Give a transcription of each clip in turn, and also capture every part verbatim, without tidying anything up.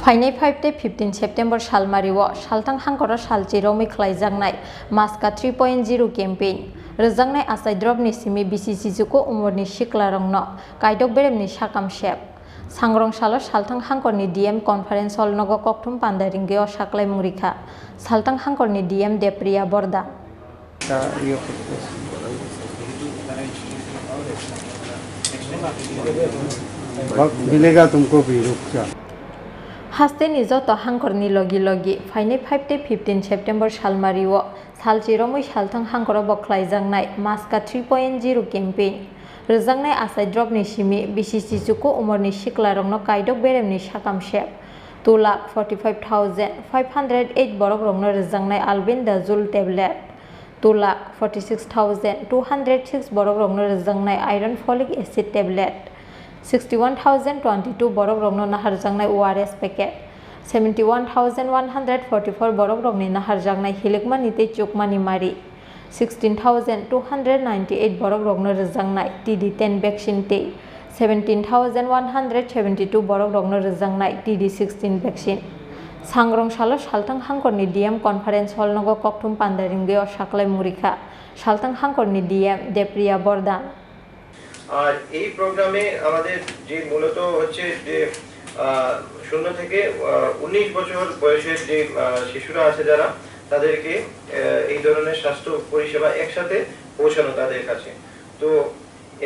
Phainai five tei fifteen September salmario salthang hangkoro salchi romwi khlaijaknai Maska three point zero campaign. Rwjaknai achai dropni simi bisi chichuku umorni siklarokno kaidok beremni sakam sep. Sangrong salo salthang hangkorni D M conference hall nogo kokthum panda ringwi o saklaimung rikha salthang hangkorni D M Depriya Bordhan. का ये करते हैं। वक्त मिलेगा तुमको भी, रुक जा। Hasteni joto hangkorni logi logi phainai five tei fifteen September salmario salchi romwi salthang hangkoro bo khlaijaknai Maska three point zero campaign. Rwjaknai achai dropni simi bisi chichuku umorni siklarokno kaidok beremni sakam sep. Two lakh forty five thousand five hundred eight borokrokno rwjaknai Albendazole tablet. Two lakh forty six thousand two hundred six borokrokno rwjaknai iron folic acid tablet. Sixty one thousand twenty two borokrokno naharjaknai O R S packet. Seventy one thousand one hundred forty four borokrokni naharjaknai hilikmani tei chukmani mari. Sixteen thousand two hundred ninety eight borokrokno rwjaknai T D ten vaccine tei seventeen thousand one hundred seventy two borokrokno rwjaknai T D sixteen vaccine. Sangrong salo salthang hangkorni D M conference hall nogo kokthum panda ringwi o saklaimung rikha salthang hangkorni D M Depriya Bordhan. আর এই প্রোগ্রামে আমাদের যে মূলত হচ্ছে যে আহ, শূন্য থেকে আহ, উনিশ বছর বয়সের যে আহ, শিশুরা আছে যারা, তাদেরকে আহ, এই ধরনের স্বাস্থ্য পরিষেবা একসাথে পৌঁছানো তাদের কাছে। তো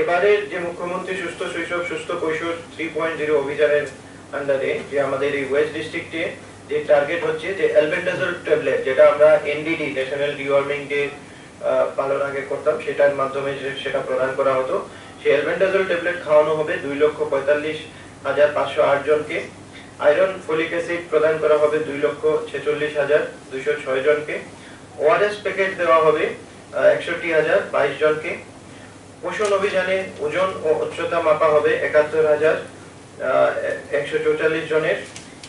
এবারের যে মুখ্যমন্ত্রী সুস্থ শৈশব সুস্থ কৈশোর থ্রি পয়েন্ট জিরো অভিযানের আন্ডারে যে আমাদের এই ওয়েস্ট ডিস্ট্রিক্টে যে টার্গেট হচ্ছে যে অ্যালবেন্ডাজল ট্যাবলেট, যেটা আমরা এনডিডি, ন্যাশনাল ডিওয়ার্মিং ডে পালন আগে করতাম, সেটার মাধ্যমে যে সেটা প্রদান করা হতো। সেই অ্যালবেন্ডাজল ট্যাবলেট খাওয়ানো হবে দুই লক্ষ পঁয়তাল্লিশ হাজার পাঁচশো আট জনকে। আয়রন ফোলিক অ্যাসিড প্রদান করা হবে দুই লক্ষ ছেচল্লিশ হাজার দুইশো ছয় জনকে। ওআরএস প্যাকেট দেওয়া হবে আহ, একষট্টি হাজার বাইশ জনকে। পোষণ অভিযানে ওজন ও উচ্চতা মাপা হবে একাত্তর হাজার একশো চৌচল্লিশ জনের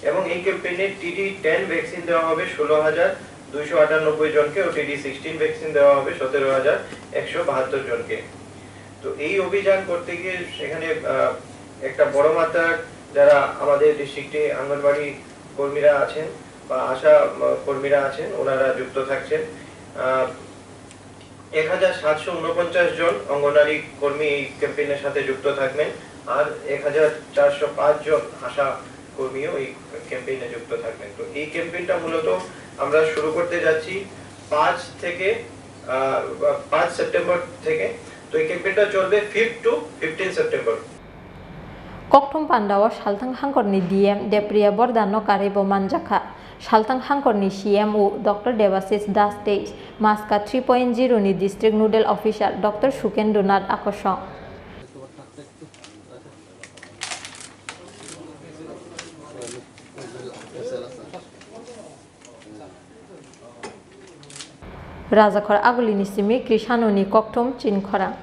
এবং এই ক্যাম্পেইনে টিডি টেন ভ্যাকসিন দেওয়া হবে ষোলো হাজার দুইশো আটানব্বই জনকে ও টিডি সিক্সটিন ভ্যাকসিন দেওয়া হবে সতেরো হাজার একশো বাহাত্তর জনকে। তো এই অভিযান করতে গিয়ে সেখানে আহ, একটা বড় মাত্রার যারা আমাদের ডিস্ট্রিক্টে আঙ্গনবাড়ি কর্মীরা আছেন বা আশা আহ, কর্মীরা আছেন, ওনারা যুক্ত থাকছেন। আহ, এক হাজার সাতশো ঊনপঞ্চাশ জন অঙ্গনারী কর্মী এই ক্যাম্পেইনের সাথে যুক্ত থাকবেন, আর এক হাজার চারশো পাঁচ জন আশা কর্মীও এই ক্যাম্পেইনে যুক্ত থাকবেন। তো এই ক্যাম্পেইনটা মূলত আমরা শুরু করতে যাচ্ছি পাঁচ থেকে আহ, পাঁচ সেপ্টেম্বর থেকে। তো এই ক্যাম্পেইনটা চলবে fifth two fifteen September. Kokthum pandao salthang hangkorni D M Depriya Bordhanno karwi bo manjakha. Salthang hangkorni C M O Doctor Debashish Das tei Maska three point zero ni District Nodal Officer Doctor Sukendra Nath Akosong. Rajakhor Agulini simi Krishanoni kokthum chinkhorang.